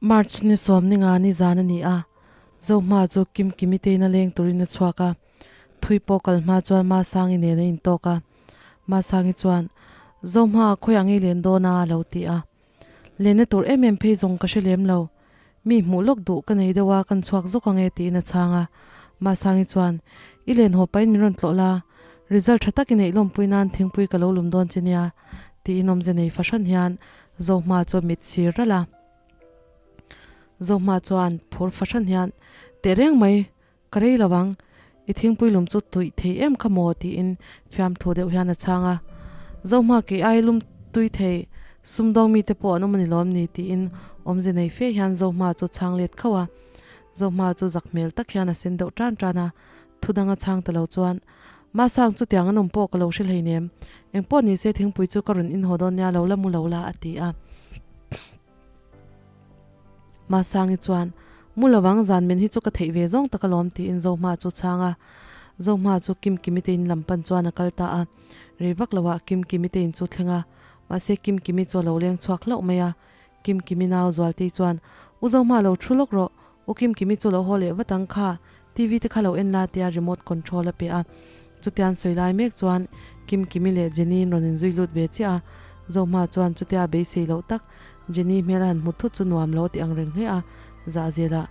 March ni sawmninga ni zan a ni a, Zohma chu Kimkimi tein a leng turin a chhuak a, thui pawh kal hma chuan Masangi nen a intawk a. Masangi chuan, Zohma, khawiah ngei len dawn a? a lo ti a. Lenna tur em em phei zawng ka hre lem lo. Mi hmuh lawk duh ka nei deuh a, kan chhuak zawk ang e tiin a chhang a. Masangi chuan, I len haw pahin min rawn tlawh la, result tha tak i neih lawmpui nan thingpui ka lo lum dawn che nia, tiin awmze nei fahran hian Zohma chu a mit sir ralh a. Zohma chuan phur fahran hian, Teh reng mai, ka rei lo ang, i thingpui lum chu tuih thei em kha maw? tiin fiamthu deuh hian a chhang a. Zohma kei ai lum tui thei sumdawng mite pawh an awm a ni lawm ni? tiin awmze nei fe hian Zohma chu chhang let khauh a. Zohma chu zak hmel tak hian a sen deuh tan tan a, thu danga chhang ta lo chuan, Masang chutiang an awm pawh ka lo hre hleinem, engpawh ni se thingpui chu ka rawn inhaw dawn nia lo la mu lo la a ti a. Masangi chuan, Mu lovang zan min hi chu ka theih ve zawng tak alawm tiin Zohma chu chhang a. Zohma chu Kimkimi te in lam pan chuan a kal ta a. Rei vak loah Kimkimi te in chu thleng a, mahse Kimkimi chu a lo leng chhuak hlauh mai a. Kimkimi nau Zualtei chuan, U Zohma lo thu lawk rawh, U Kimkimi chu lo haw leh vat ang kha, TV te kha lo en la tia remote control a pe a. Chutian sawi lai mek chuan Kimkimi leh Jenny in rawn inzui lut ve chiah a. Zohma chuan chutia a beisei loh tak Jenny hmel a han hmu thut chu nuam lo ti ang reng hle a, zah zela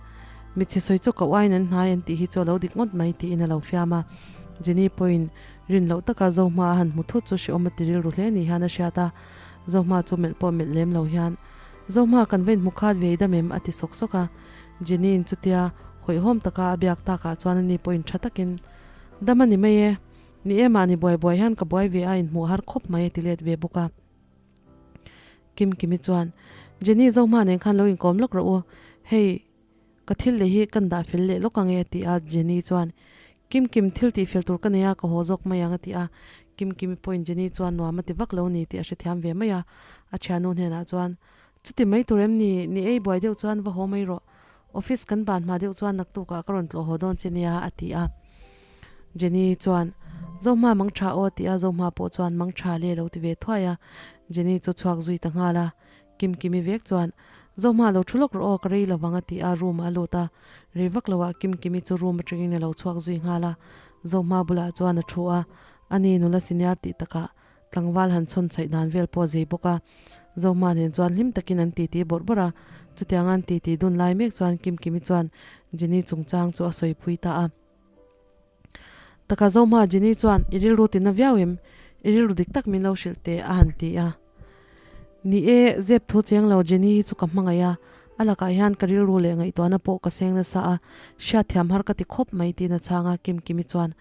Mitchhe sawi chu ka uain an hnai an tih hi chu a lo dik ngawt mai tiin a lo fiam a. Jenny pawhin rin loh taka Zohma a han hmu thut chu hrehawm a ti rilru hle ni hian a hriat a. Zohma chu melh pawh melh lem lo hian Zohma kan va inhmu khat ve i dam em? a ti sawk sawk a. Jenny-in chutia hawihhawm taka a biak takah chuan ani pawhin tha takin, Dam a ni mai e, ni e mahni buai buai hian ka buai ve a inhmuh har khawp mai a ti let ve bawk a. Kimkimi chuan, Jenny Zohma nen khan lo inkawm lawk rawh u, hei ka thil leh hi kan dah fel leh lawk ang e a ti a. Jenny chuan, Kimkim thil tih fel tur ka nei a, ka haw zawk mai ang a ti a. Kimkimi pawhin Jenny chuan nuam a ti vak lo ni tih a hrethiam ve mai a, a thiannu hnenah chuan, Chuti mai tur em ni? Ni ei buai deuh chuan va haw mai rawh. Office kan ban hma deuh chuan naktukah ka rawn tlawh haw dawn che nia a ti a. Jenny chuan, Zohma mang tha aw a ti a, Zohma pawh chuan mang tha le lo ti ve thuai a. Jenny chu chhuak zui ta nghal a. Kimkimi vek chuan, Zohma lo thu lawk rawh aw, ka rei lovang a ti a, room ah a lut a. Rei vak loah Kimkimi chu room atangin a lo chhuak zui nghal a. Zohma bulah chuan a thu a, ani nula senior tih takah Tlangval han chhawn chhaih dan vel pawh a zei bawk a, Zohma nen chuan hlim takin an titi bawrh bawrh a, chutianga an titi dun lai mek chuan Kimkimi chuan Jenny chungchang chu a sawipui ta a. Taka Zohma, Jenny chuan i rilru tina viau em? I rilru dik tak min lo hrilh teh a han ti a. Ni e, zep thu cheng lo Jenny hi chu ka hmangaih a, a lakah hian ka rilru leh ngaihtuahna pawh ka seng nasa a, hriatthiam har ka ti khawp mai tiin a chhang a, Kimkimi chuan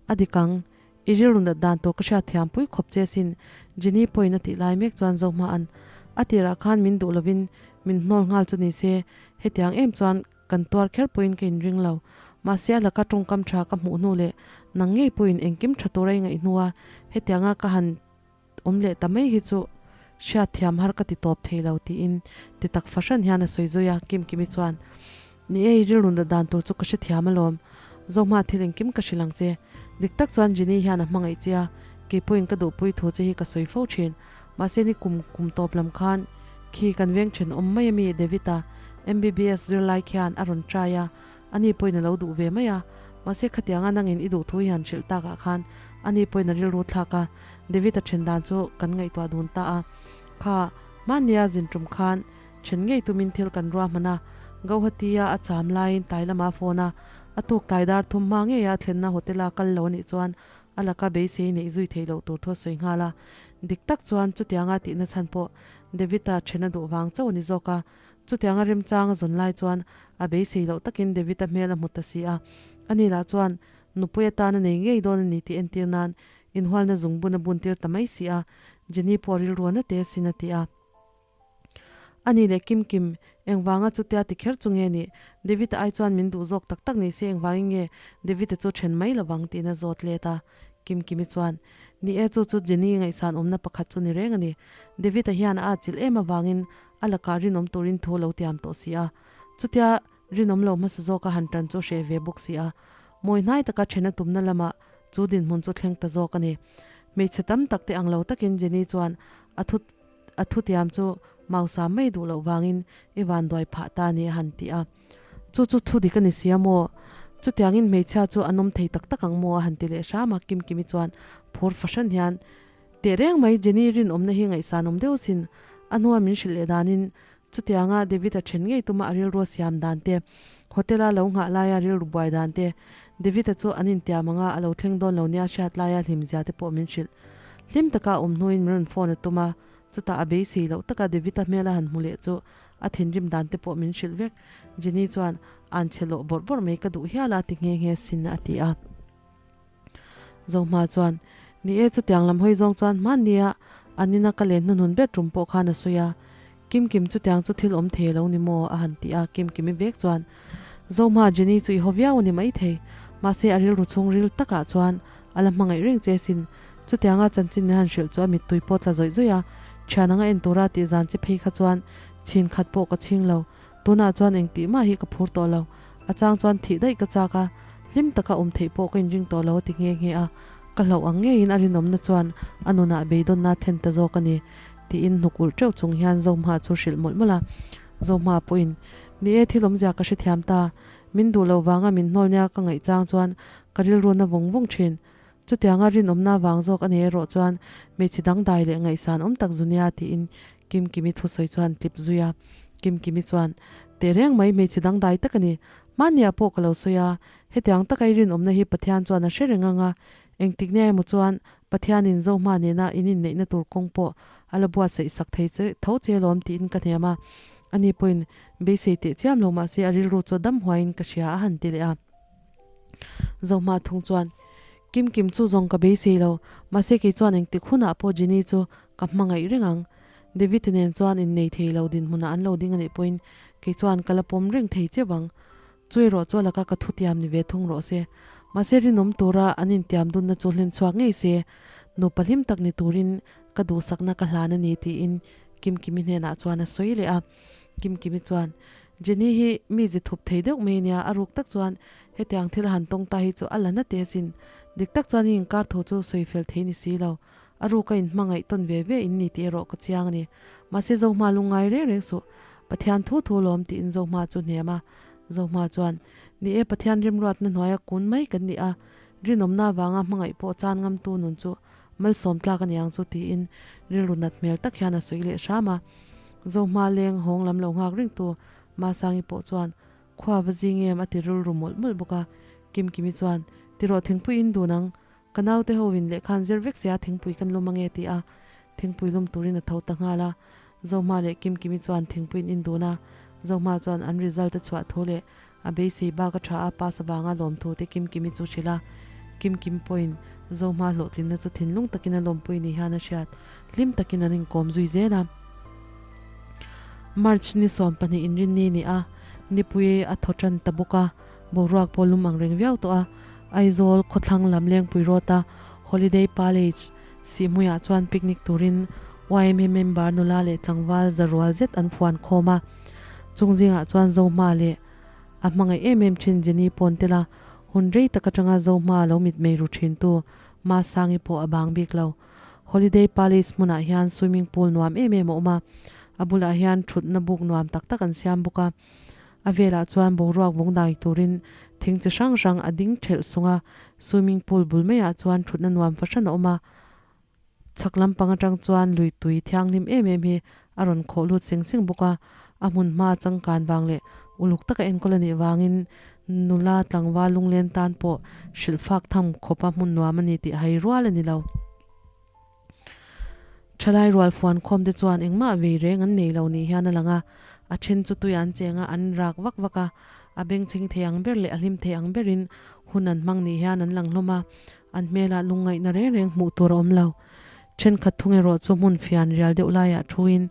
a dik ang, I rilru nat dan tur ka hriat thiam pui khawp che sin, Jenny pawhin a tih lai mek chuan Zohma'n a tirah khan min duh lovin min hnawl nghal chu ni se, hetiang em chuan kan tuar kher pawhin ka inring lo. Mahse a laka tawngkam tha ka hmuh hnu leh nang ngei pawhin engkim tha tura i ngaih hnua hetianga ka han awm leh ta mai hi chu hriat thiam har ka ti tawp thei lo tiin ti tak fahran hian a sawi zui a, Kimkimi chuan, Ni e, i rilru nat dan tur chu ka hrethiam alawm, Zohma thil engkim ka hrilh ang che. Dik tak chuan Jenny hian a hmangaih che a, kei pawhin ka duhpui thu che hi ka sawi fo thin. Mahse ni kum kum tawp lam khan khi kan veng then awm mai ami David-a MBBS zirlai khian a rawn try a, ani pawhin a lo duh ve mai a. Mahse khatianga nangin i duh thu hi han hrilh takah khan ani pawhin a rilru thlak a, David-a then dan chu kan ngaihtuah dun ta a. Kha, hmannia zin tum khan then ngei tumin thil kan ruahman a, Gauhati-a a cham laiin tlai lama a phone a, a tuk tlai dar thum hma ngeia a thlenna hotel-a kal lo a nih chuan a laka beisei neih zui theih loh tur thu a sawi nghal a. Dik tak chuan chutianga tihna chhan pawh David-a then a duh vang chauh a ni zawk a, chutianga remchang a zawn lai chuan a beisei loh takin David-a hmel a hmu ta si a, ani lah chuan nupui atana nei ngei dawn a ni tih entir nan Inhualna zungbun a bun tir ta mai si a, Jenny pawh rilru a na te asin a ti a. Ani leh Kim Kim, engvanga chutia ti kher chu nge nih? David-a ai chuan min duh zawk tak tak ni se engvangin nge David-a chu then mai lovang tiin a zawt let a. Kim Kimi chuan, Ni e, chu chu Jenny ngaihsan awmna pakhat chu ni reng a ni. David-a hian a atchilh em avangin a lakah rinawm turin thu lo tiam tawh si a. Chutia rinawm lo hmasa zawka han tan chu hreh ve bawk si a. Mawi hnai taka then a tumna lamah Chu dinhmun chu thleng ta zawk a ni. Hmeichhe tam tak te ang lo takin Jenny chuan a thu a thutiam chu Mausa mai duh loh vangin i vanduai phah ta a ni a han ti a. Chu chu thu dik a ni sia maw? Chutiangin hmeichhia chu an awm thei tak tak ang maw? a han ti leh hram a, Kimkimi chuan phur fahran hian, Teh reng mai, Jenny rinawmna hi ngaihsanawm deuh sin, a hnua min hrilh leh danin chutianga David-a then ngei tuma a rilru a siam dan te, hotel-a lo nghah laia rilru buai dan te, David-a chu an intiam anga a lo thleng dawn lo nia hriat laia hlimzia te pawh min hrilh. Hlim taka a awm hnuin min rawn phone a tum a, chutah a beisei loh taka David-a hmel a han hmu leh chu a thinrim dan te pawh min hrilh vek. Jenny chuan, An chhe lawh bawrh bawrh mai ka duh hial a ti nghe nghe sin a ti a. Zohma chuan, Ni e, chutiang lam hawi zawng chuan hmannia an ina ka len hnuhnun ber tum pawh khan a sawi a. Kimkim chutiang chu thil awm thei lo ni maw? a han ti a, Kimkimi vek chuan, Zohma, Jenny chu i haw viau a ni maithei. Mahse a rilru chhung ril takah chuan a la hmangaih reng che sin. Chutianga chanchin min han hrilh chu a mittui pawh tla zawih zawih a, thian anga en tura tih zan che phei kha chuan chhin khat pawh ka chhing lo. Tunah chuan engtih mah hi ka phur tawh lo. A chang chuan thih daih ka chak a, hlim taka awm theih pawh ka inring tawh lo a ti nghe nghe a, ka hlauh ang ngeiin a rinawmna chuan a nunah beidawnna a thlen ta zawk a ni, tiin hnuk ulh teuh chung hian Zohma chu hrilh mawlh mawlh a. Zohma pawhin, Ni e, thil awmzia ka hrethiam ta, min duh loh vanga min hnawl nia ka ngaih chang chuan ka rilru na vawng vawng thin. Chutianga rinawmna vang zawk a nei erawh chuan hmeichhe dangdai leh ngaihsan awm tak zu nia tiin Kimkimi thusawi chuan tlip zui a. Kimkimi chuan, Teh reng mai hmeichhe dangdai tak a ni. Hmanniah pawh ka lo sawi a, hetiang taka i rinawmna hi Pathian chuan a hre reng ang a, engtik nia emaw chuan Pathianin Zohma nena in inneihna tur kawng pawh a la buatsaih sak thei che tho che lawm tiin ka hnem a. Ani pawhin beisei teh chiam lo mahse a rilru chu dam huaiin ka hria a han ti leh a. Zohma thung chuan, Kim Kim chu zawng ka beisei lo, mahse kei chuan engtik hunah pawh Jenny chu ka hmangaih reng ang. David nen chuan innei thei lo dinhmunah an lo ding a nih pawhin kei chuan ka la pawm reng thei cheu ang. Chu erawh chu a laka ka thutiam ni ve thung rawh se. Mahse rinawm tura an intiam dunna chu hlen chhuak ngei se, nupa hlim tak ni turin ka duhsakna ka hlan a ni tiin Kim Kimi hnenah chuan a sawi leh a. Kim Kimi chuan, Jenny hi mi zi thup thei deuh mai nia, a ruk tak chuan hetiang thil a han tawng ta hi chu a la na teh asin. Dik tak chuan i inkar thu chu sawi fel thei ni si lo. A ruk a inhmangaih tawn ve ve in ni tih erawh ka chiang a ni. Mahse Zohma lungngai reng reng suh. Pathian thu thu lawm tiin Zohma chu hnem a. Zohma chuan, Ni e, Pathian rimruatna hnuaia kun mai kan ni a, rinawmna avanga hmangaih pawh chan ngamtu nun chu malsawm tlak a ni ang chu tiin rilru nat hmel tak hian a sawi leh hram a. Zohma leng hawng lam lo nghak ringtu Masangi pawh chuan, Khua va zing em a ti rilru mawlh mawlh bawk a. Kimkimi chuan, Tirawh thingpui in dun ang, ka naute ho in lehkha an zir vek sia thingpui kan lum ange ti a, thingpui lum turin a tho ta nghal a. Zohma leh Kimkimi chuan thingpui in in dun a, Zohma chuan an result a chhuah thu leh a beisei bak a tha a pass avanga lawmthu te Kimkimi chu hrilh a. Kimkimi pawhin Zohma hlawhtlinna chu thinlung takin a lawmpui ni hian a hriat hlim takin an inkawm zui zel a. March ni 20 inrinni ni a, nipui a thaw tan ta bawk a, boruak pawh lum ang reng viau tawh a. Aizawl khawthlang lam Lengpui Road a Holiday Palace Sihhmuiah chuan picnic turin yma member nula leh tlangval za rual zet an fuan khawm a. Chung zingah chuan Zohma leh a hmangaih em em thin Jenny pawn tel a, hun rei tak atanga Zohma lo mitmei ru thintu Masangi pawh a bang bik lo. Holiday Palace hmunah hian swimming pool nuam em em a awm a, a bulah hian thutna buk nuam tak tak an siam bawk a. A velah chuan boruak vawng dai turin thing chi hrang hrang a ding thelh sung a, swimming pool bul maiah chuan thutna nuam fahran a awm a. Chhak lampang atang chuan lui tui thianghlim em em hi a rawn khawh lut seng seng bawk a, a hmun hma changkan vang leh uluk taka enkawl a nih vangin nula tlangval lunglen tan pawh hrilh fak tham khawpa hmun nuam a ni tih hai rual a ni lo. Thalai rual fuan khawm te chuan engmah vei reng an nei lo ni hian a lang a, a then chu tui an cheng a, an rak vak vak a, a bengchheng thei ang ber leh a hlim thei ang berin hun an hmang ni hian an lang hlawm a, an hmelah lungngaihna reng reng hmuh tur a awm lo. Thenkhat thung erawh chu hmun fian rial deuh laiah thuin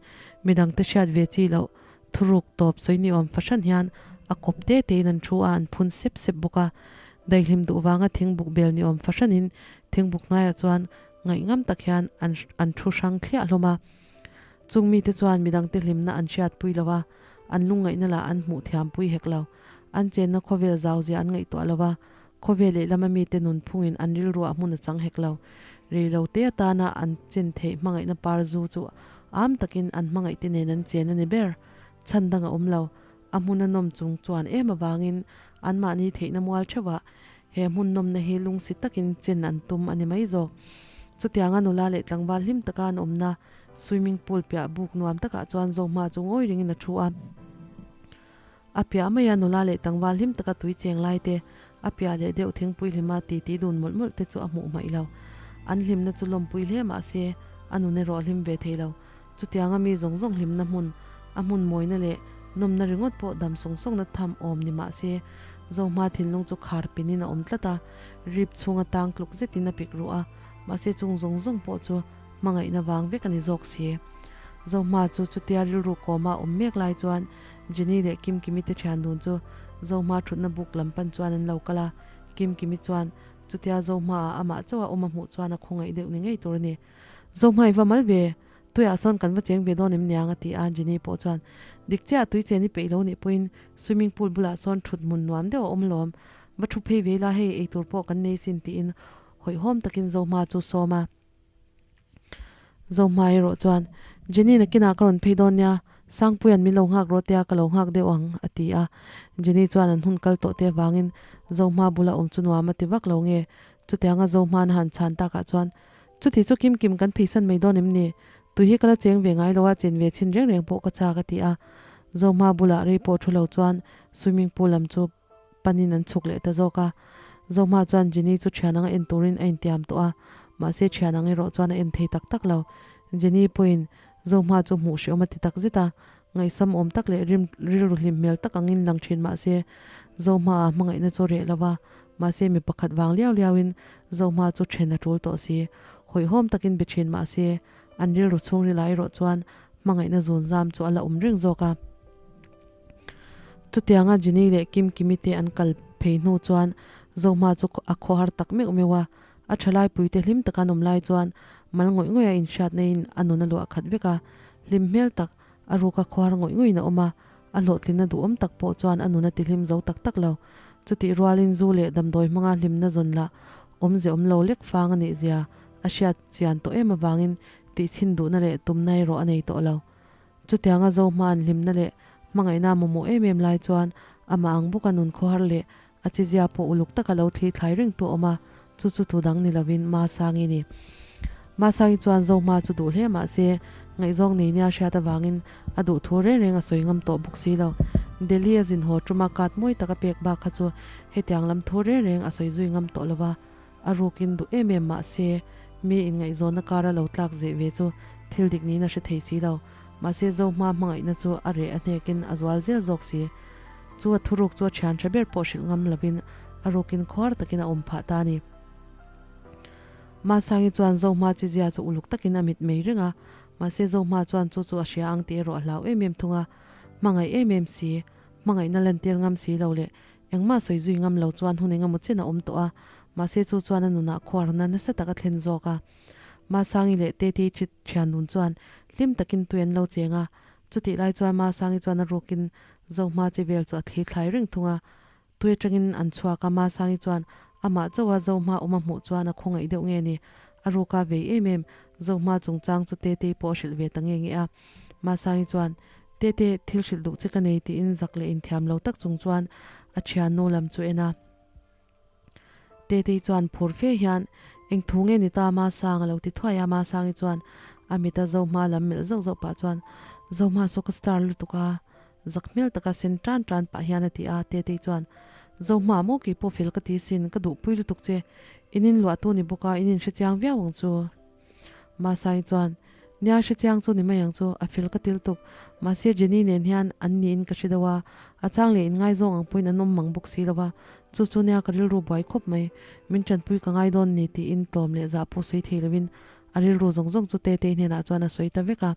midangte hriat ve chi loh thuruk tawp sawi ni awm fahran hian a kawp te tein an thu a, an phun sep sep bawk a. Daihlim duh vanga thingbuk bel ni awm fahranin thingbuk hnuaiah chuan ngaihngam tak hian an an thu hrang thliah hlawm a. Chung mite chuan midangte hlimna an hriatpui lo a, an lungngaihna lah an hmuh thiampui hek lo. An chenna khawvel zauzia an ngaihtuah lo a, khawvel lehlam a mite nunphungin an rilruah hmun a chang hek lo. Rei lo te atana an chen theih hmangaihna par zu chu Am takin an hmangaihte nen an chen a ni ber. Chhan dang a awm lo. A hmun a nawm chung chuan em avangin anmahni theihna mual theuhah he hmun nawmna hi lungsi takin chen an tum a ni mai zawk. Chutianga nula leh tlangval hlim taka an awmna swimming pool piah buk nuam takah chuan Zohma chu ngawi ringin a thu a. A piah maia nula leh tlangval hlim taka tui cheng lai te, a piah leh deuh thingpui hlima titi dun mawlh mawlh te chu a hmuh hmaih lo. An hlimna chu lawmpui hle mah se, a nun erawh a hlim ve thei lo. Chutianga mi zawng zawng hlimna hmun, a hmun mawina leh nawmna ringawt pawh dam sawng sawngna tham awm ni mah se, Zohma thinlung chu khar pinin a awm tlat a, rip chhunga tang tluk zetin a pik ruh a, mahse chung zawng zawng pawh chu hmangaihna vang vek a ni zawk si. Zohma chu chutia rilru kawma awm mek lai chuan Jenny leh Kimkimi te thian dun chu Zohma thutna buk lam pan chuan an lo kal a, Kimkimi chuan chutia Zohma ah amah chauh a awm a hmuh chuan a khawngaih deuh ni ngei tur a ni. Zohma i va mal ve, tuiah sawn kan va cheng ve dawn em niang a ti a, Jenny pawh chuan dik chiah tui chen i peih lo nih pawhin swimming pool bulah sawn thut hmun nuam deuh a awm lawm, va thu phei ve ila hei eitur pawh kan nei sin tiin hawihhawm takin Zohma chu sawm a. Zohma erawh chuan, Jenny nakinah ka rawn phei dawn nia, Sangpuia'n min lo nghak rawh tia ka lo nghak deuh ang, a ti a. Jenny chuan an hun kal tawh te avangin Zohma bula awm chu nuam a ti vak lo nge? Chutianga Zohma'n a han chhan takah chuan, Chuti chu kim kim kan pheisan mai dawn em ni? Tui hi ka la cheng ve ngai lo a, chen ve chhin reng reng pawh ka chak, a ti a. Zohma bulah rei pawh thu lo chuan swimming pool lam chu panin an chhuk leh ta zawk a. Zohma chuan Jenny chu thian anga en turin a intiam tawh a, mahse thian ang erawh chuan a en thei tak tak lo. Jenny pawhin Zohma chu hmuh hreawm a ti tak zet a, ngaihsam awm tak leh rim rilru hlim hmel tak angin lang thin mahse Zohma a hmangaihna chu reh lo va, mahse mi pakhat vang liau liauin Zohma chu then a tul tawh si. Hawihhawm takin be thin mahse an rilru chhungrila erawh chuan hmangaihna zun zam chu a la awm reng zawk a. Chutianga Jenny leh Kimkimi te an kal phei hnu chuan Zohma chu a khawhar tak meuh meuh a, a thalai puite hlim taka an awm lai chuan mal ngawih ngawih a inhriatna in a nun a luah khat vek a, hlim hmel tak a ruka khawhar ngawih ngawih in a awm a, a hlawhtlinna duhawm tak pawh chuan a nun a tihlim zo tak tak lo. Chutih rualin zu leh damdawi hmanga hlimna zawn lah awmze awm lo lek fang a nih zia a hriat chian tawh em avangin tihchhin duhna leh tumna erawh a nei tawh lo. Chutianga Zohma an hlimna leh hmangaihna a mamawh em em lai chuan amah ang bawka nun khawhar leh a chizia pawh uluk taka lo thli thlai reng tu a awm a, chu chu tu dang ni lovin Masangi ni. Masangi chuan Zohma chu duh hle mah se ngaihzawng nei nia hriat avangin a duh thu reng reng a sawi ngam tawh bawk si lo. Delhi a zin haw tuma card mawi taka pek bak kha chu hetiang lam thu reng reng a sawi zui ngam tawh lo va. A rukin duh em em mah se, mi inngaihzawnna kara lo tlak zeh ve chu thil dik niin a hre thei si lo. Mahse Zohma hmangaihna chu a reh a hnekin a zual zel zawk si. Chu a thuruk chu a thian tha ber pawh hrilh ngam lovin a rukin khuar takin a awm phah ta a ni. Masangi chuan Zohma chizia chu uluk takin a mit mei reng a, mahse Zohma chuan chu chu a hria ang tih erawh a hlau em em thung a. Hmangaih em em si, hmangaihna lantir ngam si lo leh Engmah sawi zui ngam lo chuan hun engemaw chen a awm tawh a, mahse chu chuan a nunah khuarna nasa tak a thlen zawk a. Masangi leh Tetei thian nun chuan hlim takin tui an lo cheng a, chutih lai chuan Masangi chuan a rukin Zohma che vel chu a thli thlai reng thung a. Tui atangin an chhuak a, Masangi chuan amah chauha Zohma awm a hmuh chuan a khawngaih deuh nge ni, a ruka vei em em Zohma chungchang chu Tetei pawh a hrilh ve ta nge nge a. Masangi chuan Tete, thil hrilh duh che ka nei tiin zak leh inthiam lo tak chung chuan a thiannu lam chu en a. Tetei chuan phur fe hian, Eng thu nge ni ta Masang a lo ti thuai a, Masangi chuan a mit a Zohma lam melh zauh zauh pah chuan, Zohma saw ka star lutuk a, zak hmel taka sen tan tan pah hian a ti a, Tetei chuan, Zohma maw kei pawh fel ka ti sin, ka duhpui lutuk che, in inluahtu ni bawk a, in inhrechiang viau ang chu. Masai chuan, Nia hrechiang chu ni mai ang chu, a fel ka til tuk. Mahse Jenny nen hian an niin ka hre deuh a, a chang leh inngaizawng ang pawhin an awm mang bawk si lo va, chu chu nia ka rilru buai khawp mai, min tanpui ka ngai dawn ni tiin tlawm leh zah pawh sawi thei lovin a rilru zawng zawng chu Tetei hnenah chuan a sawi ta vek a.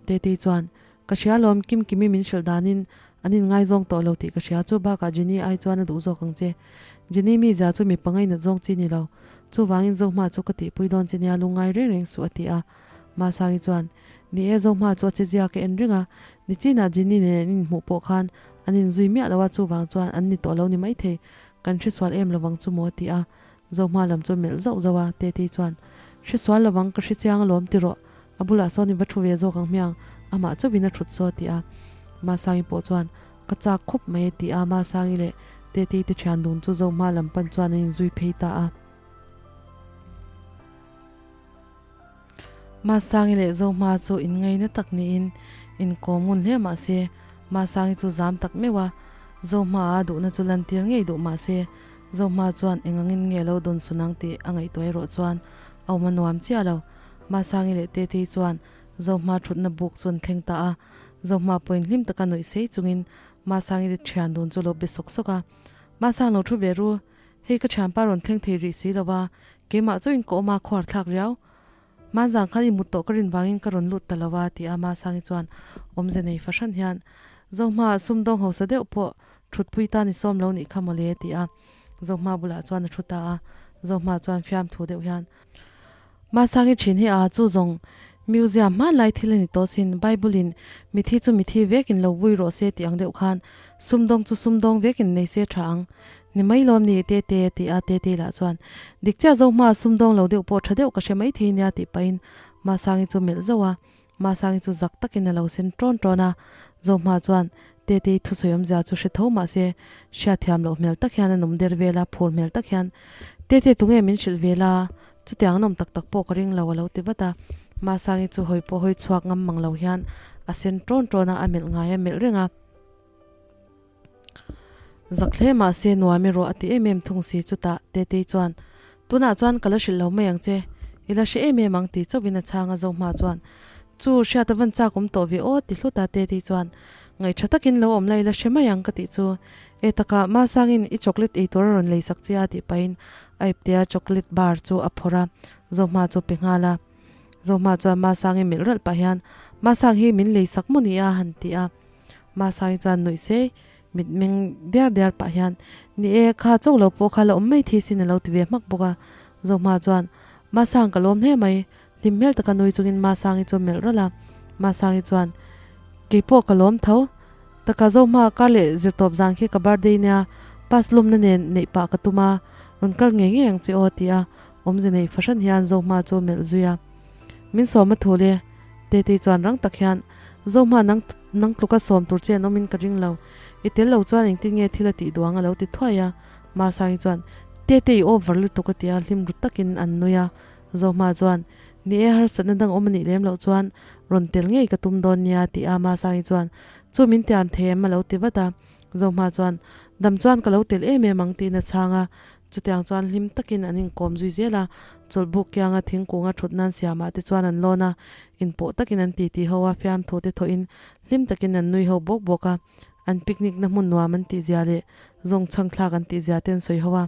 Tetei chuan, Ka hria lawm, Kimkimi min hrilh danin an inngaizawng tawh lo tih ka hria, chu bakah Jenny ai chuan a duh zawk ang che. Jenny mizia chu mipa ngainat zawng chi ni lo, chuvangin Zohma chu ka tihpui dawn che nia lungngai reng reng suh a ti a. Masangi chuan, Ni e, Zohma chu a che zia ka en reng a, nichinah Jenny nen an inhmuh pawh khan an inzui miah lo a, chuvang chuan an ni tawh lo ni maithei, kan hresual em lovang chu maw a ti a. Zohma lam chu melh zauh zauh a, Tetei chuan, Hresual lovang, ka hrechiang alawm ti rawh. A bulah sawn i va thu ve zawk ang hmiang, amah chauhin a thut saw a ti a. Masangi pawh chuan, Ka chak khawp mai a ti a, Masangi leh Tetei te thian dun chu Zohma lam pan chuan an inzui phei ta a. Masangi leh Zohma chu inngaina tak niin inkawm ngun hle mah se, Masangi chu zam tak meuh a, Zohma a duhna chu lantir ngei duh mah se, Zohma chuan eng angin nge lo dawn sun ang tih a ngaihtuah erawh chuan a awm a nuam chiah lo. Masangi leh Tetei chuan Zohma thutna buk chu an thleng ta a, Zohma pawhin hlim taka nuih sei chungin Masangi te thian dun chu a lo be sawk sawk a, Masang lo thu ve ru, hei ka thianpa rawn thleng thei rih si lo va, keimah chauhin ka awm a khuar thlak riau. Manzang khan i mut tawh ka rin vangin ka rawn lut ta lo a, ti a Masangi chuan awmze nei fahran hian Zohma sumdawng hausa deuh pawh thutpui tan i sawm lo nih kha mawle, ti a Zohma bulah chuan a thu ta a. Zohma chuan fiamthu deuh hian Masangi thin hi a chu zawng museum hmanlai thil a ni tawh sin, Bible in mithi chu mithi vekin lo vui rawh se tih ang deuh khan sumdawng chu sumdawng vekin nei se tha ang ni mai lawm ni Tete a ti a, Tete lah chuan dik chiah zo hma sumdawng lo deuh pawh tha deuh ka hre mai thei nia tih pahin Masangi chu melh zauh a, Masangi chu zak takin a lo sen tawn tawn a, Zohma chuan Tetei thusawi awmzia chu hre tho mah se hriatthiam loh hmel tak hian a num der vel a, phur hmel tak hian Tete tunge min hrilh ve la, chutiang an awm tak tak pawh ka ring lo a lo ti vat a, Masangi chu hawi pawh hawi chhuak ngam mang lo hian a sen tawn tawn a, a melh ngai a melh reng a. Zak hle mah se nuam erawh a ti em em thung si chutah Tetei chuan Tunah chuan ka la hrilh lo mai ang che, i la hre em em ang ti chauhin a chhang a zo hma chuan Chu hriat a van chak awm tawh ve aw ti hlut a Tetei chuan Ngaihṭha takin lo awm la i la hre mai ang ka tih chu e takah Masangin i chocolate ei tur a rawn lei sak che a tih pahin a iptea chocolate bar chu a phawrh a Zohma chu pe nghal a Zohma chuan Masangi melh ralh pah hian Masang hi min lei sak maw ni a han ti a. Masai chuan nuih se, mitmeng diar diar pah hian, Ni e, kha cho lo pawh kha la awm mai thei sin a lo ti ve hmak bawk a. Zohma chuan, Masang ka lawm hle mai, hlim hmel taka nui chungin Masangi chu a melh rawlh a. Masangi chuan, Kei pawh ka lawm tho. Taka Zohma, kar leh zirtawp zan khi ka birthday nia, pass lumna nen neih pah ka tum a, rawn kal ngei ngei ang che aw ti a, awmze neih fahran hian Zohma chu a melh zui a. Min sawm a thul e. Tetei chuan rang tak hian, Zohma nang nang tluka sawm tur che an awmin ka ring lo. I tel lo chuan engtin nge thil a tih duh ang a lo ti thuai a. Masangi chuan, Tetei i over lutuk a ti a, hlim ru takin an nui a. Zohma chuan, Ni e, harsatna dang awm a nih lem loh chuan rawn tel ngei ka tum dawn nia a ti a. Masangi chuan, Chu min tiam thei em a lo ti vat a. Zohma chuan, Dam chuan ka lo tel em em ang tiin a chhang a. Chutiang chuan hlim takin an inkawm zui zel a, chawlhbuk kianga thingkunga thut nan siamah te chuan an lawn a, inpawh takin an titi ho a, fiamthu te thawhin hlim takin an nui ho bawk bawk a, an picnic na hmun nuam an tihzia leh zawng chhang thlak an tihzia te an sawi ho a.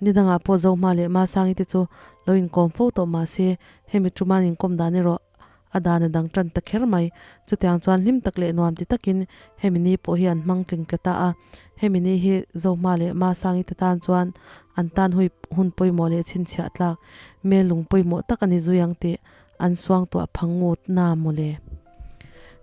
Ni dangah pawh Zohma leh Masangi te chu lo inkawm fo tawh mah se, hemi ṭuma an inkawm dan erawh A dan a dang tan ta kher mai. Chutiang chuan hlim tak leh nuam ti takin hemi ni pawh hi an hmang tling tla ta a. Hemi ni hi Zohma leh Masangi te tan chuan an tan hui hun pawimawh leh chhinchhiah tlak mel lung pawimawh tak a ni zui ang tih an suangtuah phang ngut na mawle.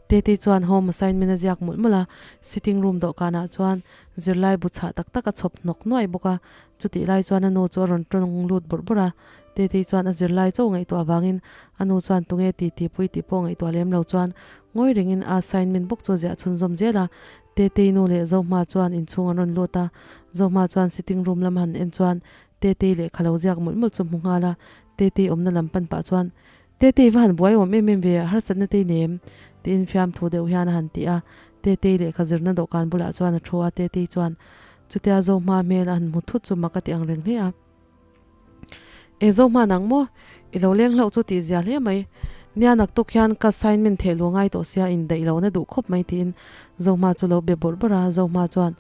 Tetei chuan home assignment a ziak mawlh mawlh a, sitting room dawhkanah chuan zirlai bu chhah tak tak a chhawp hnawk nuai bawk a. Chutih lai chuan a nu chu a rawn tawng lut bawrh bawrh a. Tetei chuan a zirlai chauh ngaihtuah avangin a nu chuan tunge ti ti pui tih pawh ngaihtuah lem lo chuan ngawi rengin a assignment bawk chu a ziah chhunzawm zel a. Tetei nu leh Zohma chuan inchhung an rawn lut a, Zohma chuan sitting room lam han en chuan Tetei lehkha lo ziak mawlh mawlh chu hmu nghal a, Tetei awmna lam pan pah chuan Tetei va han buai awm em em ve, harsatna tei nem? tiin fiamthu deuh hian a han ti a. Tetei lehkha zirna dawhkan bulah chuan a thu a, Tetei chuan chutia Zohma hmel a han hmu thut chu mak a ti ang reng hle a. E Zohma nang maw? I lo leng hlauh chu tih zia hle mai. Nia naktuk hian ka assignment theh lu ngai tawh sia indaih lo na duh khawp mai tiin Zohma chu lo be bawrh bawrh a, Zohma chuan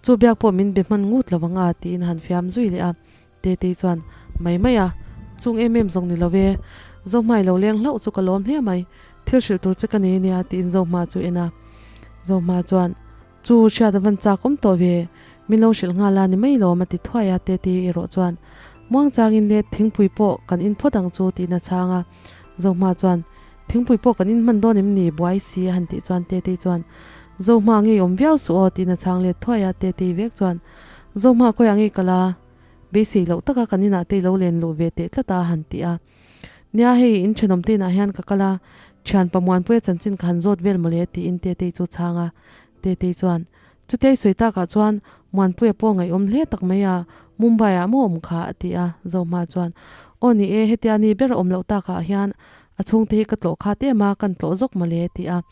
chu biak pawh min be hman ngut lo ang a tiin han fiam zui leh a. Tetei chuan mai mai a, chung em em zawng ni lo e, Zohma i lo leng hlauh chu ka lawm hle mai, thil hrilh tur che ka nei ania tiin Zohma chu en a. Zohma chuan Chu hriat a van chak awm tawh ve, min lo hrilh nghal a ni mai lawm a ti thuai a, Tetei erawh chuan muang changin le thingpui pawh kan in phawt ang chu tiin a chhang a, Zohma chuan thingpui pawh kan in hman dawn em ni buai si a han tih chuan Tetei chuan Zohma ngei awm viau suh aw tiin a chhang let thuai a, Tetei vek chuan Zohma khawiah ngei kal a, beisei loh taka kan inah te i lo len luh ve teh tlat a han ti a. Nia hei in thenawm te inah hian ka kal a, thian Pamuanpuia chanchin ka han zawt vel mawle tiin Tetei chu chhang a. Tetei chuan, Chutia i sawi takah chuan Muanpuia pawh ngaihawm hle tak mai a, Mumbai ah maw awm kha? a ti a. Zohma chuan, Aw ni e, hetia ni ber a awm loh takah hian a chhungte hi ka tlawh khat em a, kan tlawh zawk mawle a ti a.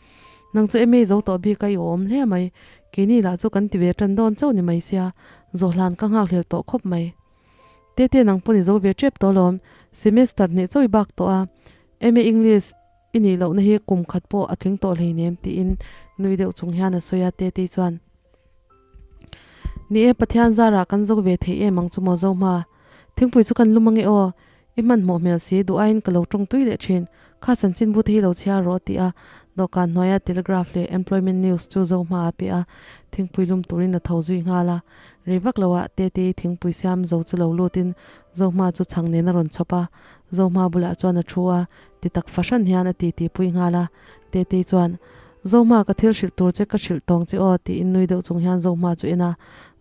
Nang chu MA zo tawh bik a i awm hle mai, keini lah chu kan ti ve tan dawn chauh ni mai sia, zawhhlan ka nghakhlel tawh khawp mai. Tete nang pawh ni zo ve tep tawh alawm, semester hnih chawi bak tawh a, MA English i nih lohna hi kum khat pawh a tling tawh hleinem tiin nui deuh chung hian a sawi a, Tetei chuan, Ni e, Pathian zarah kan zo ve thei em ang chu maw Zohma? Thingpui chu kan lum ange aw, i hmanhmawh hmel si, duh aiin ka lo tawng tui leh thin, kha chanchinbu te hi lo chhiar rawh a ti a, dawhkan hnuaia Telegraph leh Employment News chu Zohma a pe a, thingpui lum turin a tho zui nghal a. Rei vak loah Tetei thingpui siam zo chu lo lutin Zohma chu chhang nen a rawn chhawp a, Zohma bulah chuan a thu a, ti tak fahran hian a titi pui nghal a, Tetei chuan, Zohma ka thil hrilh tur che ka hrilh tawng che aw tiin nui deuh chung hian Zohma chu en a,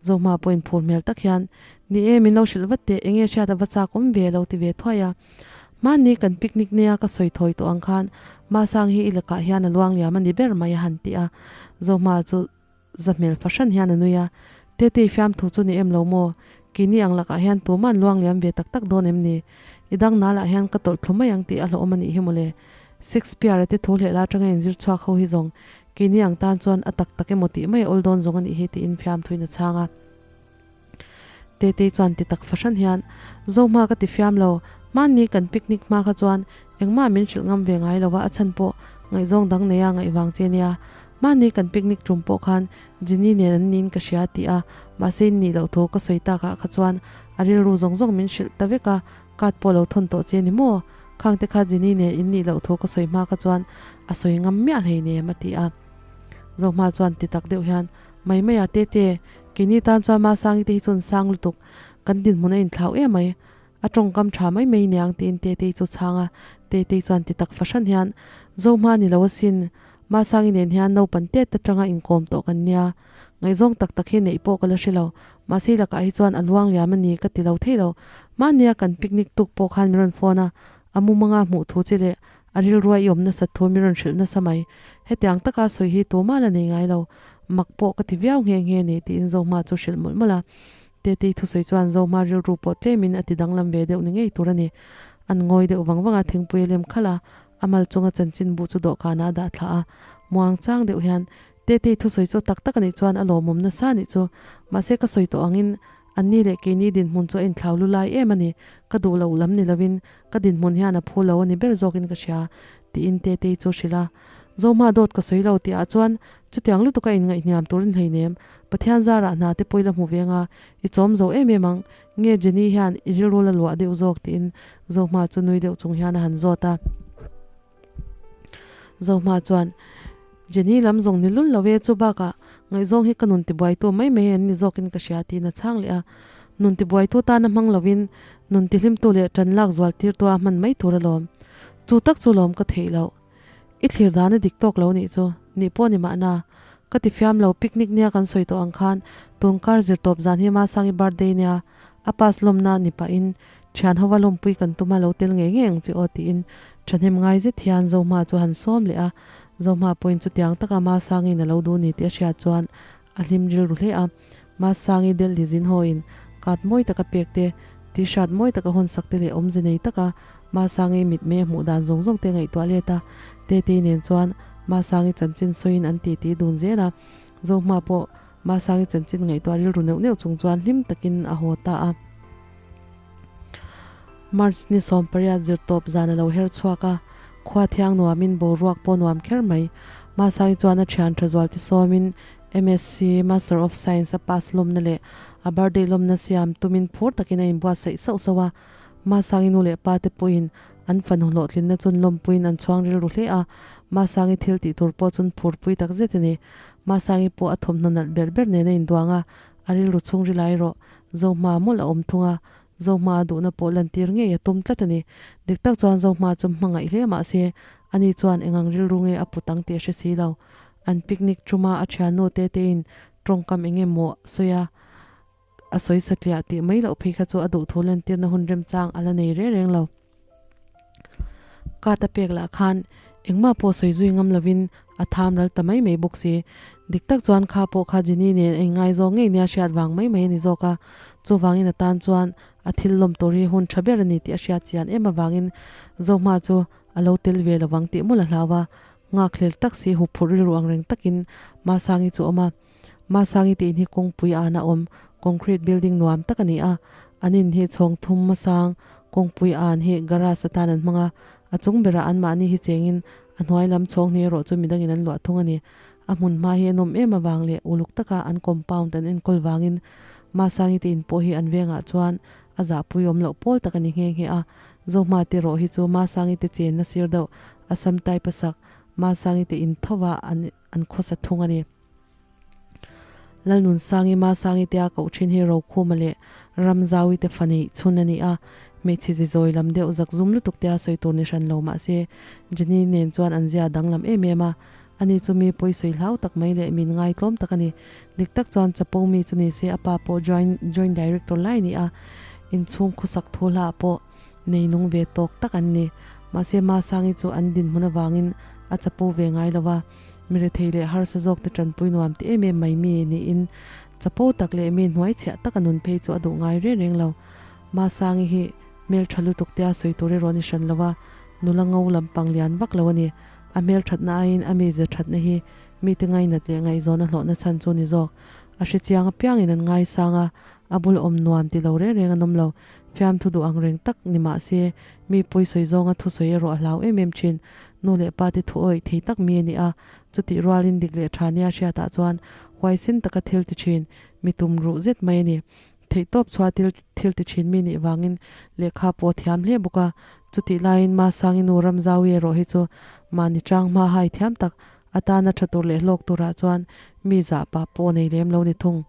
Zohma pawhin phur hmel tak hian, Ni e, min lo hrilh vat teh, enge hriat a va chak awm ve lo ti ve thuai a. Hmanni kan picnic nia ka sawi thawi tawh ang khan Masang hi i lakah hian a luang liam a ni ber mai a han ti a, Zohma chu Za hmel fahran hian a nui a, Tetei fiamthu chu ni em lo maw? Keini ang lakah hian tuma'n luang liam ve tak tak dawn em ni? I dang nalah hian ka tawlh thlu mai ang tih a hlawhawm a nih hi mawle. Shakespeare-a te thu hleh la atanga inzir chhuak ho hi zawng keini ang tan chuan a tak tak emaw tih mai a awl dawn zawng a nih hi tiin fiamthuin a chhang a. Tetei chuan ti tak fahran hian, Zohma ka ti fiam lo, hmanni kan picnic hma kha chuan engmah min hrilh ngam ve ngai lo a, a chhan pawh ngaihzawng dang neia ngaih vang che nia. Hmanni kan picnic tum pawh khan Jenny nen an niin ka hria tih a, mahse in nih loh thu ka sawi takah kha chuan a rilru zawng zawng min hrilh ta vek a, card pawh lo thawn tawh che ni maw? Khang te kha Jenny nen in nih loh thu ka sawi hma kha chuan a sawi ngam miah hleinem a ti a. Zohma chuan ti tak deuh hian, Mai mai a Tete, keini tan chuan Masangi te hi chuan sang lutuk, kan dinhmun a inthlau em mai. A tawngkam tha mai mai niang tiin Tetei chu chhang a, Tetei chuan ti tak fahran hian, Zohma ni lo asin, Masangi nen hian naupan tet atanga inkawm tawh kan nia. Ngaihzawng tak tak hi neih pawh ka la hre lo, mahse i lakah hi chuan a luang liam a ni ka ti lo thei lo. Mahnia kan picnic tuk pawh khan min rawn phone a, a mumanga hmuh thu che leh a rilrua i awm nasat thu min rawn hrilh nasa mai. Hetiang taka sawi hi tumah la nei ngai lo, mak pawh ka ti viau nghe nghe ni tiin Zohma chu hrilh mawlh mawlh a. Tetei thusawi chuan Zohma rilru pawh tlemin a ti danglam ve deuh ni ngei tur a ni. An ngawi deuh vang vang a, thingpui a lem khalh a, a mal chunga chanchin bu chu dawhkanah a dah thlah a. Muang chang deuh hian, Tetei thusawi chu tak tak a nih chuan a lawmawm nasa a nih chu. Mahse ka sawi tawh angin anni leh keini dinhmun chu a inthlau lu lai em a ni. Ka duh loh lam ni lovin ka dinhmun hian a phu lo a ni ber zawkin ka hria, tiin Tetei chu hrilh a. Zohma dawt ka sawi lo tihah chuan chutiang lutuka inngaihhniam turin hleinem Pathian zarah hna te pawh i la hmu ve anga, i chawm zo em em ang, nge Jenny hian i rilru la luah deuh zawk tiin Zohma chu nui deuh chung hian a han zawt a. Zohma chuan, Jenny lam zawng ni lul lo e, chu bakah ngaihzawng hi ka nun tibuaitu mai mai an ni zawkin ka hria tiin a chhang leh a. Nun tibuaitu tana hmang lovin nun tihlimtu leh tan lak zual tirtu a hman mai tur alawm. Chu tak chu lawm ka theih loh. I thlir dan a dik tawk lo nih chu, nih pawh ni mahna. Ka ti fiam lo, picnic nia kan sawi tawh ang khan tun kar zir tawp zan hi Masangi birthday nia a pass lawmna ni pahin thian hova lawmpui kan tum a lo tel ngei ngei ang che aw tiin thahnem ngai zet hian Zohma chu a han sawm leh a, Zohma pawhin chutiang taka Masangi'n a lo duh ni tih a hriat chuan a hlim rilru hle a, Masangi Delhi zin hawiin card mawi taka pek te, t-shirt mawi taka hawn sak te leh awmze nei taka Masangi mitmei a hmuh dan zawng zawng te ngaihtuah let a, Tetei nen chuan Masangi chanchin sawiin an titi dun zel a, Zohma pawh Masangi chanchin ngaihtuah rilru neuh neuh chung chuan hlim takin a haw ta a. March ni 18 zirtawp zan a lo her chhuak a, khua thiang nuamin boruak pawh nuam kher mai. Masangi chuan a thian tha zual ti sawmin MSc, Master of Science, a pass lawmna leh a birthday lawmna siam tumin phur takin a inbuatsaih sauh sauh a. Masangi nu leh pa te pawhin an fanu hlawhtlinna chun lawmpuiin an chhuang rilru hle a, Masangi thil tih tur pawh chun phurpui tak zet a ni. Masangi pawh a thawmhnaw nalh ber ber nen a induang a, a rilru chhungril ai rawh Zohma mawlh a awm thung a, Zohma a duhna pawh lantir ngei a tum tlat a ni. Dik tak chuan Zohma chu hmangaih hle mahse ani chuan engang rilru nge a put ang tih a hre si lo. An picnic tuma a thiannu te tein tawngkam eng emaw sawi a, a sawi satliah tih mai loh phei kha chu a duhthu lantirna hun remchang a la nei reng reng lo. Card a pek lah khan engmah pawh sawi zui ngam lovin a tham ral ta mai mai bawk si. Dik tak chuan kha pawh kha Jenny nen a inngaizawng ngei nia hriat vang mai mai a ni zawk a, chuvangin a tan chuan a thil lawm tur hi hun tha ber a ni tih a hriat chian em avangin Zohma chu a lo tel ve lovang tih mawlh a hlau a, nghakhlel tak si huphurh rilru ang reng takin Masangi chu a awm a. Masangi tih in hi kawngpui an a awm, concrete building nuam tak a ni a, an in hi chhawng thum hmasang kawngpui an hi garage atan an hmang a, a chung berah anmahni hi chengin a hnuai lam chhawng hnih erawh chu midangin an luah thung a ni. A hmun hma hi a nawm em avang leh uluk taka an compound an enkawl vangin Masangi te in pawh hi an vengah chuan a zahpui awm loh pawl tak a ni nghe nghe a, Zohma te rawh hi chu Masangi te chenna sir deuh Assam type a sak Masangi te in tho ah an an khawsa thung a ni. Lalnunsangi Masangi tia koh thin hi Rokhuma leh Ramzaui te fa neih chhun a ni a, hmeichhe zi zawi lam deuh zak zum lutuk tia sawi tur ni hran lo mah se Jenny nen chuan an zia danglam em em a, ani chu mi pawi sawi hlau tak mai leh min ngaitlawm tak a ni. Dik tak chuan chapo mi chu ni se a pa pawh joint joint director lai a ni a, inchhung khawsak thu hla pawh nei nung ve tawk tak an ni. Mahse Masangi chu an dinhmun avangin a chapo ve ngai lo va. Mi rethei leh harsa zawk te tanpui nuam ti em em mai mi niin chapo tak leh mi hnuai chhiah taka nun phei chu a duh ngai reng reng lo. Masangi hi hmeltha lutuk tia sawi tur erawh a ni hran lo a, nula ngo lampang lian vak lo a ni. A hmelthatna aiin a mize thatna hi mite ngainat leh ngaihzawn a hlawhna chhan chu a ni zawk. A hrechiang apiangin an ngaisang a, a bul awm nuam ti lo reng reng an awm lo. Fiamthu duh ang reng tak ni mah se, mi pawisawi zawnga thusawi erawh a hlau em em thin. Nu leh pa te thu awih thei tak mi a ni a, chutih rualin dik leh tha nia hriatah chuan huaisen taka thil ti thin, mi tum ruh zet mai a ni. Theihtawp chhuah thil thil ti thin mi nih vangin lehkha pawh a thiam hle bawk a, chutih laiin Masangi nu Ramzaui erawh hi chu mahni chang hma hai thiam tak atana tha tur leh hlawk turah chuan mi zah pah pawh nei lem lo ni thung.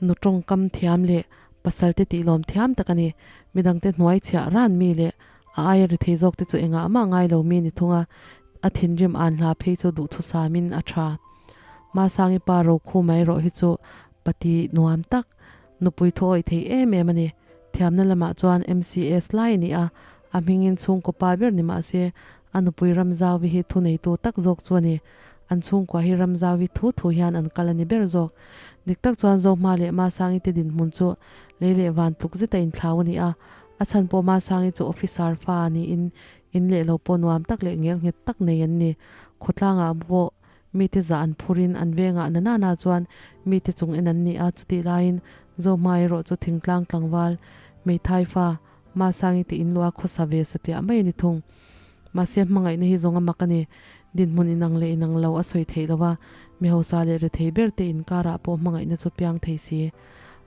Nu tawngkam thiam leh pasal te tihlawm thiam tak a ni. Midangte hnuai chhiah ran mi leh a aia ri thei zawk te chu engah mah ngai lo mi ni thung a, a thinrim an hla phei chu duhthusamin a tha. Masangi pa Rokhuma erawh hi chu pati nuam tak, nupui thu awih thei em em a ni. Thiamna lamah chuan MCS lai a ni a, a hmingin chhungkaw pa ber ni mah se a nupui Ramzauvi hi thuneitu tak zawk chu a ni. An chhungkua hi Ramzauvi thu thu hian an kal a ni ber zawk. Dik tak chuan Zohma leh Masangi te dinhmun chu lei leh van tluk zeta inthlau a ni a, a chhan pawh Masangi chu officer fa niin in leh lo pawh nuam tak leh ngel nghet tak nei an ni. Khawtlangah pawh mite zah an phurin an vengah na nana chuan mite chung en an ni a, chutih laiin Zohma erawh chu thingtlang tlangval, hmeithai fa, Masangi te in luah khawsa ve satliah mai a ni thung. Mahse hmangaihna hi zawng a mak a ni. Dinhmun inang leh inang lo a sawi theih lo va, mi hausa leh rethei ber te inkarah pawh hmangaihna chu piang thei si.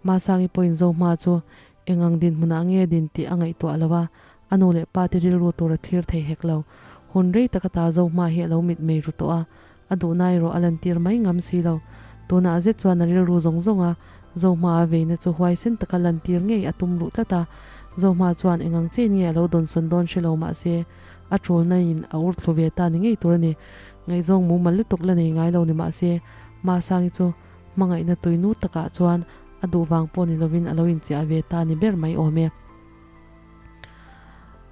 Masangi pawhin Zohma chu engang dinhmunah nge din tih a ngaihtuah lo va, a nu leh pa te rilru tur a thlir thei hek lo. Hun rei taka ta Zohma hi a lo mitmei ru tawh a, a duhna erawh a lantir mai ngam si lo. Tunah zet chuan a rilru zawng zawng a, Zohma a veina chu huaisen taka lantir ngei a tum ruh tlat a. Zohma chuan engang chein nge a lo dawnsawn dawn hre lo mah se, a ṭulna in a ur thlu ve ta ni ngei tur a ni. Ngaihzawng mumal lutuk la nei ngai lo ni mah se, Masangi chu hmangaihna tuinu takah chuan a duh vang pawh ni lovin a lo inchiah ve ta ni ber mai awm e.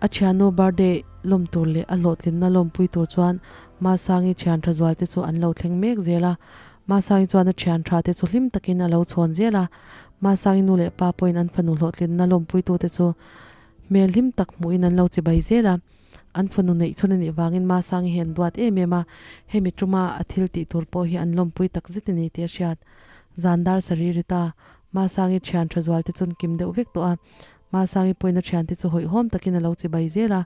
A thiannu birthday lawm tur leh a hlawhtlinna lawmpui tur chuan Masangi thian tha zual te chu an lo thleng mek zel a. Masangi chuan a thian tha te chu hlim takin a lo chhawn zel a. Masangi nu leh pa pawhin an fanu hlawhtlinna lawmpui tu te chu hmel hlim tak hmuhin an lo chibai zel a. An fanu neih chhun a nih vangin Masangi hi an duat em em a, hemi tuma a thil tih tur pawh hi an lawmpui tak zet a ni tih a hriat. Zan dar sarih ri ta, Masangi thian tha zual te chuan kim deuh vek tawh a. Masangi pawhin a thiante chu hawihhawm takin a lo chibai zel a,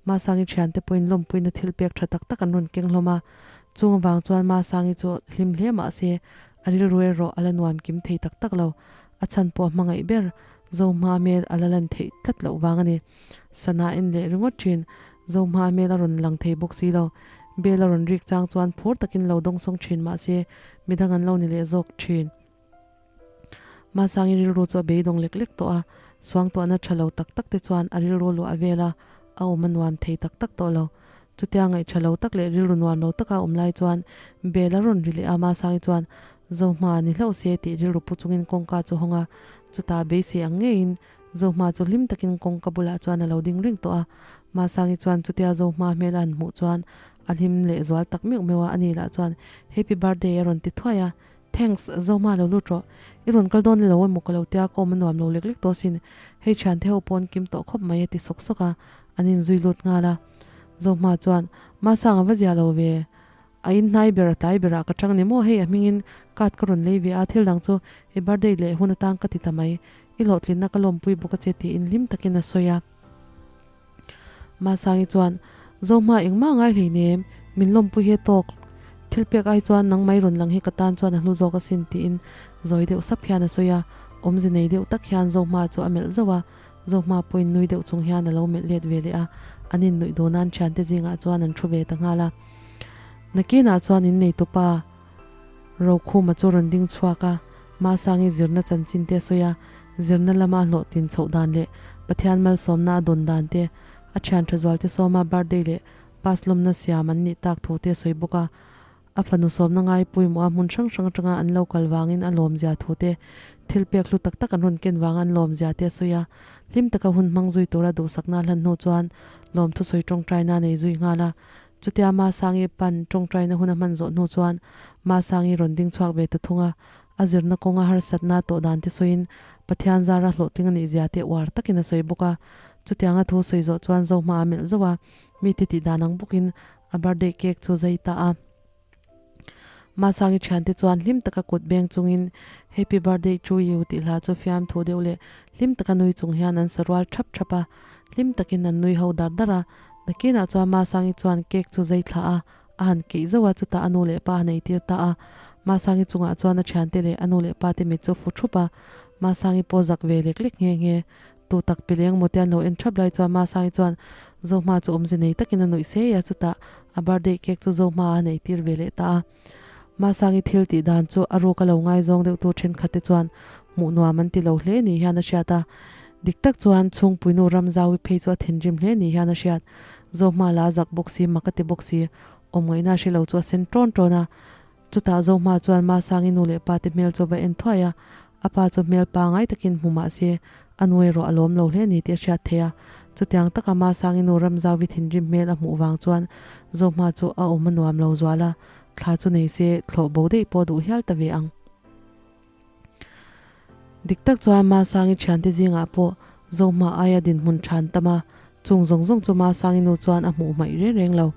Masangi thiante pawhin lawmpuina thil pek tha tak tak an rawn keng hlawm a. Chung avang chuan Masangi chu hlim hle mah se, a rilru erawh a la nuam kim thei tak tak lo. A chhan pawh a hmangaih ber, Zohma hmel a la lan theih tlat loh vang a ni. Sana en leh ringawt thin, Zohma hmel a rawn lang thei bawk si lo. Bel a rawn rik chang chuan phur takin lo dawngsawng thin mah se, midang an lo ni leh zawk thin. Masangi rilru chu a beidawng lek lek tawh a, suangtuahna tha lo tak tak te chuan a rilru luah vel a, a awm a nuam thei tak tak tawh lo. Chutia ngaih tha lo tak leh rilru nuam lo taka a awm lai chuan bel a rawn ri leh a, Masangi chuan Zohma ni hlauh se tih rilru pu chungin kawngka chu hawng a, chutah beisei ang ngeiin. Zohma chu hlim takin kawngka bulah chuan a lo ding reng tawh a. Masangi chuan chutia Zohma hmel a han hmuh chuan a hlim leh zual tak meuh meuh a, ani lah chuan Happy birthday a rawn ti thuai a. Thanks, Zohma lo lut rawh. I rawn kal dawn lo emaw ka lo tia ka awm a nuam lo lek lek tawh sin. Hei thiante ho pawh an kim tawh khawp mai a ti sawk sawk a, an inzui lut nghal a. Zohma chuan, Masang a va zia lo ve. A in hnai ber a tlai berah ka chang ni maw hei a hmingin card ka rawn lei ve a thil dang chu i birthday leh hun atan ka ti ta mai i hlawhtlinna ka lawmpui bawk a che tiin hlim takin a sawi a. Masangi chuan Zohma engmah ngai hleinem min lawmpui hi a tawk thil pek ai chuan nangmai rawn lang hi ka tan chuan a hlu zawk asin tiin zawi deuh sap hian a sawi a awmze nei deuh tak hian Zohma chu a melh zauh a Zohma pawhin nui deuh chung hian a lo melh let ve leh a an innuih dun a an thiante zingah chuan an thu ve ta nghal a. Nakinah chuan inneitupa Rokhuma chu rawn ding chhuak a, Masangi zirna chanchin te a sawi a, zirna lama a hlawhtlin chhoh dan leh Pathian malsawmna a dawn dan te, a thian tha zualte sawma birthday leh pass lawmna siam an nih tak thu te a sawi bawk a. A fanu sawmna ngai pawimawh a hmun hrang hrang atanga an lo kal vangin a lawmzia thu te, thil pek hlu tak tak an rawn ken vanga an lawmzia te a sawi a. Hlim taka hun hmang zui tura duhsakna a hlan hnu chuan lawmthu sawi tawngtaina a nei zui nghal a. Chutia Masangi pan tawngtaina hun a hman zawh hnu chuan Masangi rawn ding chhuak ve ta thung a, a zirna kawnga harsatna tawh dan te sawiin Pathian zara hlawhtling a nih zia te uar takin a sawi bawk a. Chutianga thu sawi zawh chuan Zohma a melh zauh a, mite tih dan ang bawkin a birthday cake chu zai ta a. Masangi thiante chuan hlim taka kut beng chungin Happy birthday to you tih hla chu fiamthu deuh leh hlim taka nui chung hian an sa rual thap thap a, hlim takin an nui ho dar dar a. Nakinah chuan Masangi chuan cake chu zai thlah a, a han keih zauh a, chutah a nu leh pa a nei tir ta a. Masangi chungah chuan a thiante leh a nu leh pa te mit chu fu thup a, Masangi pawh zak ve lek lek nghe nghe. Tu tak pe leng maw te an lo en thap lai chuan Masangi chuan Zohma chu awmze nei takin a nuih se a, chutah a birthday cake chu Zohma a nei tir ve leh ta a. Masangi thil tih dan chu a ruk a lo ngaizawng deuh tu thenkhat te chuan hmuh nuam an ti lo hle ni hian a hriat a. Dik tak chuan chhungpuinu Ramzaui phei chu a thinrim hle ni hian a hriat. Zohma la a zak bawk si, mak a ti bawk si, awmngaihna a hre lo chu a sen tawn tawn a. Chutah Zohma chuan Masangi nu leh pa te hmel chu va en thuai a, a pa chu hmel pangai takin hmu mah se a nu erawh a lawm lo hle ni tih a hriat theih a. Chutiang taka Masangi nu Ramzauvi thinrim hmel a hmuh vang chuan Zohma chu a awm a nuam lo zual a, thla chu nei se thlawh bo daih pawh duh hial ta ve ang. Dik tak chuan Masangi thiante zingah pawh Zohma aia dinhmun than tam a, chung zawng zawng chu Masangi nu chuan a hmuh hmaih reng reng lo.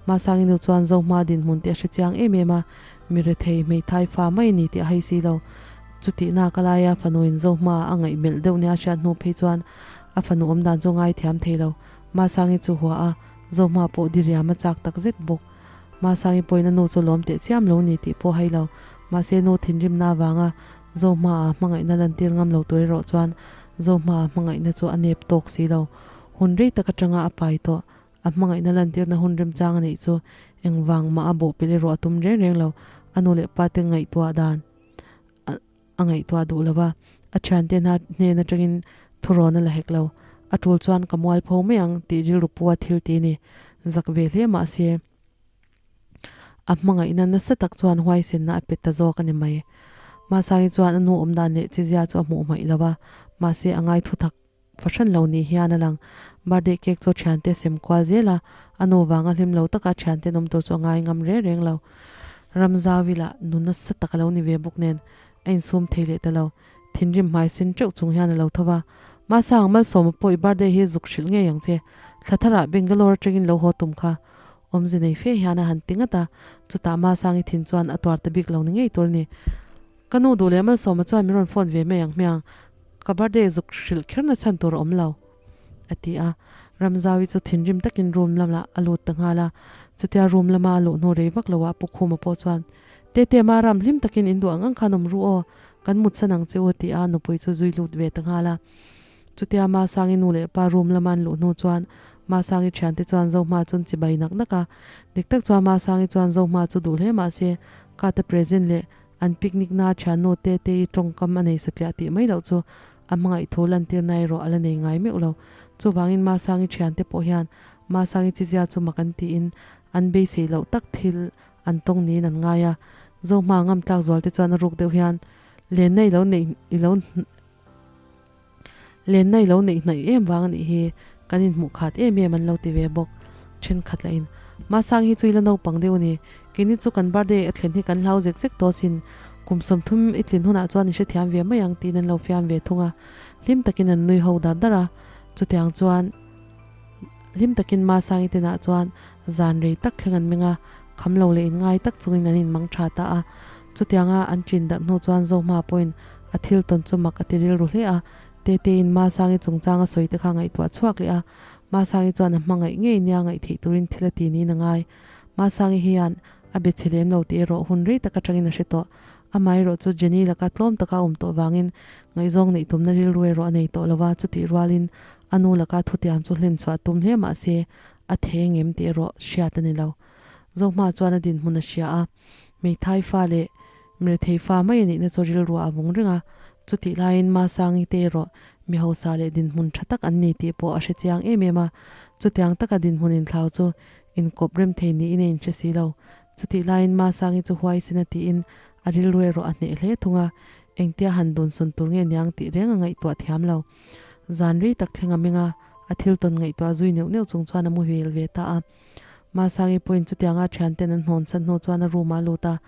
Masangi nu chuan Zohma dinhmun te a hre chiang em em a, mi rethei hmeithai fa mai a ni tih a hai si lo. Chutihna ka laia fanuin Zohma a ngaihmelh deuh nia hriat hnu phei chuan a fanu awmdan chu ngaithiam thei lo. Masangi chu hua a, Zohma pawh diriam a chak tak zet bawk. Masangi pawhin a nu chu lawm teh chiam lo ni tih pawh hai lo. Mahse nu thinrimna avanga Zohmaa hmangaihna lantir ngam lo tur erawh chuan Zohmaa hmangaihna chu a nep tawk si lo. Hun rei tak atanga a pai tawh. A hmangaihna lantirna hun remchang a neih chu engvang mah a bawhpelh erawh a tum reng reng lo. A nu leh pa te ngaihtuah dan a ngaihtuah duh lo va, a thiante hnen atangin thurawn a la hek lo. A tul chuan ka mualpho mai ang tih rilru pu a thil ti ni. Zak ve hle mahse. A hmangaihna nasa tak chuan huaisenna a pe ta zawk a ni mai. Masangi chuan a nu awm dan leh chizia chu a hmuh hmaih lo va, mahse a ngai thutak fahran lo ni hian a lang. Birthday cake chu a thiante a sem kual zel a, a nu vanga hlim lo taka a thiante an awm tur chu a ngai ngam reng reng lo. Ramzawi lah nu nasa tak a lo ni ve bawk nen a insum thei leh ta lo. Thinrim hmai sen teuh chung hian a lo tho va, Masang, Malsawma pawh i birthday hi zuk hrilh ngei ang che. Thla tharah Bangalore atangin lo haw tum kha. Awmze nei fe hian a han ti ngat a, chutah Masangi thin chuan a tuar ta bik lo ni ngei tur a ni. Ka nu duh leh Malsawma chuan min rawn phone ve mai ang hmiang, ka birthday zuk hrilh kher na chhan tur a awm lo, a ti a. Ramzaui chu thinrim takin room lamah a lut ta nghal a, chutia room lama a luh hnu rei vak loah Pu Khuma pawh chuan, Tete Maram, hlim takin in duh ang ang khan awm ru aw, kan mutsan ang che u, a ti a, nupui chu zui lut ve ta nghal a. Chutia Masangi nu leh pa room lama an luh hnu chuan Masangi thiante chuan Zohma chu an chibai nak nak a. Dik tak chuan Masangi chuan Zohma chu duh hle mah se Kata present leh an picnic na thiannu te te i tawngkam a nei satliah tih mai loh chu a hmangaih thu lantirna erawh a la nei ngai meuh lo. Chuvangin Masangi thiante pawh hian Masangi chizia chu mak an tiin an beisei loh tak thil an tawng niin an ngai a. Zohma ngam tlak zual te chuan a ruk deuh hian lenna i lo neih i lo. Lenna i lo neih hnaih em vang a nih hi, kan inhmuh khat em em an lo ti ve bawk. Thenkhat lah in, Masang hi chu i la naupang deuh a ni, keini chu kan birthday a thlen hi kan hlau zek zek tawh asin, kum 30 i tlin hunah chuan i hrethiam ve mai ang tiin an lo fiam ve thung a, hlim takin an nui ho dar dar a, chutiang chuan hlim takin Masangi tenah chuan zan rei tak thleng an meng a, kham lo leh inngai tak chungin an inmang tha ta a, chutianga an chin darh hnu chuan Zohma pawhin a thil tawn chu mak a ti rilru hle a, Tetein Masangi chungchang a sawi te kha ngaihtuah chhuak leh a, Masangi chuan a hmangaih ngei nia ngaih theih turin thil a ti niin a ngai. Masangi hian a be chhe lem lo tih erawh hun rei tak atangin a hre tawh. Amaherawh chu Jenny laka tlawm taka a awm tawh vangin ngaihzawng neih tumna rilru erawh a nei tawh lo va, chutih rualin a nu laka thutiam chu hlen chhuah tum hle mah se a thei engem tih erawh hriat a ni lo. Zohma chuan a dinhmun a hria a, hmeithai fa leh Mirethei fa mai a nihna chu rilruah a vung reng a, chutih laiin Masangi te erawh mi hausa leh dinhmun tha tak an ni tih pawh a hre chiang em em a, chutiang taka dinhmun inthlau chu inkawp rem thei niin a inhre si lo. Chutih laiin Masangi chu huaisen a tiin a rilru erawh a hneh hle thung a, engtia han dunsawn tur nge niang tih reng a ngaihtuah thiam lo. Zan rei tak thleng a meng a, a thil tawn ngaihtuah zui neuh neuh chung chuan a muhil ve ta a. Masangi pawhin chutianga thianten an hnawn san hnu chuan a room ah a lut a,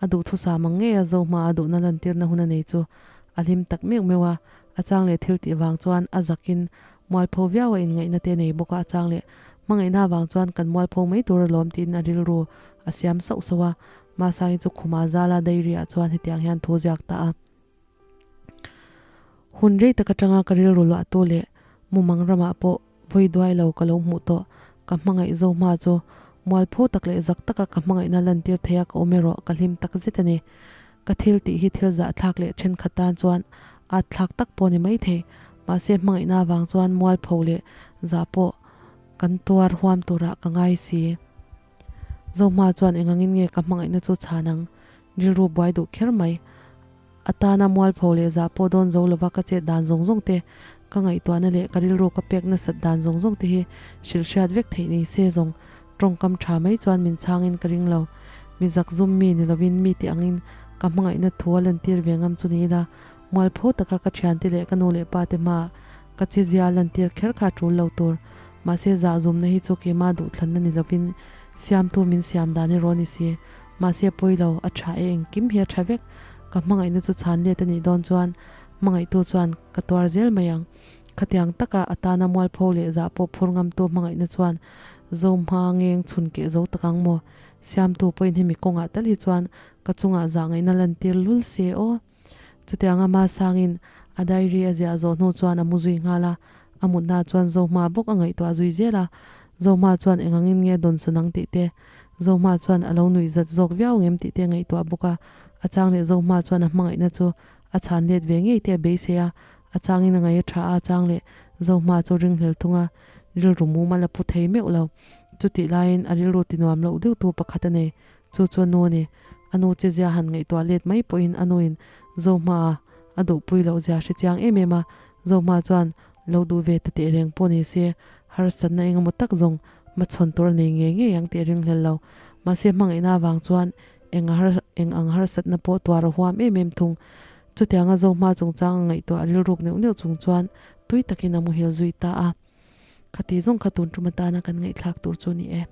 a duhthusam ang ngei a zo hma a duhna lantirna hun a nei chu a hlim tak meuh meuh a, a chang leh thil tih vang chuan a zakin mualpho viau a inngaihna te a nei bawk a, a chang leh hmangaihna vang chuan kan mualpho mai tur alawm tiin a rilru a siam sauh sauh a, Masangi chu khuma zala diary ah chuan hetiang hian thu ziak ta a. Hun rei tak atanga ka rilru luahtu leh mumang ramah pawh vawi duai lo ka lo hmuh tawh. Ka hmangaih zo hma chu mualpho tak leh zak taka ka hmangaihna lantir thei a ka awm erawh ka hlim tak zet a ni. Ka thil tih hi thil zahthlak leh thenkhat tan chuan at thlak tak pawh ni mai thei. Mahse hmangaihna avang chuan mualpho leh zah pawh kan tuar huam turah ka ngai si. Zohma chuan engangin nge ka hmangaihna chu chhan ang? Rilru buai duh kher mai. A tana mualpho leh zah pawh dawn zo lova ka chet dan zawng zawng te, ka ngaihtuahna leh ka rilru ka pek nasat dan zawng zawng te hi hrilh hriat vek theih ni se zawng tawngkam tha mai chuan min chhangin ka ring lo. Mi zak zum mi ni lovin mi tih angin ka hmangaihna thu a lantir ve ngam chu ni ila, mualpho taka ka thiante leh ka nu leh pa te hmaah ka chizia lantir kher kha a tul lo tur. Mahse zah zumna hi chu keimah duhthlanna ni lovin siamtu min siam dan erawh a ni si. Mahse pawi lo, a tha e, engkim hi a tha vek. Ka hmangaihna chu chhan let a nih dawn chuan hmangaihtu chuan ka tuar zel mai ang. Khatiang taka a tana mualpho leh zah pawh phur ngamtu hmangaihna chuan zo hma ngeng chhun keh zo tak ang maw? Siamtu pawhin hemi kawngah tal hi chuan ka chungah zah ngaihna lantir lul se aw. Chutianga Masangin a diary a ziah zawh hnu chuan a mu zui nghal a, a mutna chuan Zohma bawk a ngaihtuah zui zel a, Zohma chuan engangin nge dawn sawn ang tih te, Zohma chuan a lo nuih zat zawk viau ngem tih te a ngaihtuah bawk a, a chang leh Zohma chuan a hmangaihna chu a chhan let ve ngei te a beisei a, a changin a ngaih a tha a, a chang leh Zohma chu ringhlel thung a, rilru mumal a pu thei meuh lo. Chutih laiin a rilru tinuam loh deuhtu pakhat a nei, Chu chu a nu a ni. A nu che zia han ngaihtuah let mai pawhin a nuin Zohma a duhpui loh zia hre chiang em em a. Zohma chuan lo duh ve ta teh reng pawh ni se, harsatna engemaw tak zawng hmachhawn tur a nei ngei ngei ang tih a ringhlel lo. Mahse hmangaihna avang chuan eng eng ang harsatna pawh tuar a huam em em thung. Chutianga Zohma chungchang a ngaihtuah rilruk neuh neuh chung chuan tui takin a muhil zui ta a. Khati zawng kha tun tum atana kan ngaihthlak tur chu a ni e.